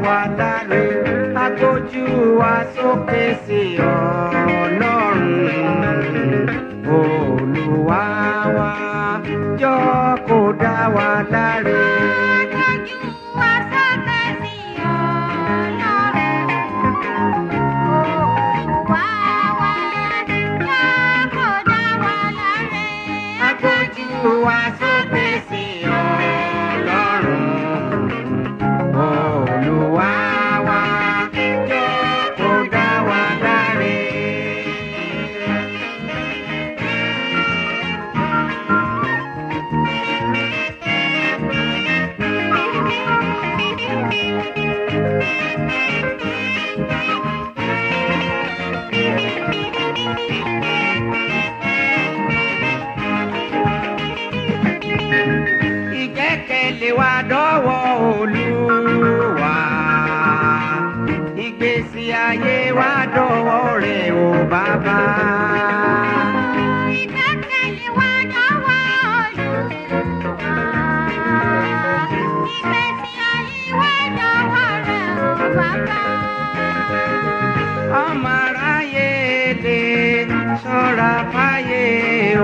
wa láre, agbójú wa sókè sí Ọlọ́run. Olúwa wa, jọ̀ọ́ kó dá wa láre. Agbójú wa sókè sí Ọlọ́run. Olúwa wa, jọ̀ọ́ kó dá wa láre. Agbójú wa sókè sí Ọlọ́run. Olúwa wa, jọ̀ọ́ kó dá wa láre. Ìgbẹ́kẹ̀lé wa dọ́wọ́ Olúwa, ìgbésí ayé wa dọ́wọ́ rẹ̀ o bàbá. Ìgbẹ́kẹ̀lé wa dọ́wọ́ Olúwa. Ìgbésí ayé wa dọ́wọ́ rẹ̀ o bàbá. Ọmọ aráyé lè ṣọ́ra fáyé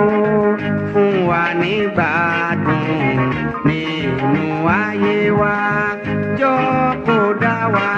o, fún wa nígbàdùn nínú ayé wa, jọ̀ọ́ kó dá wa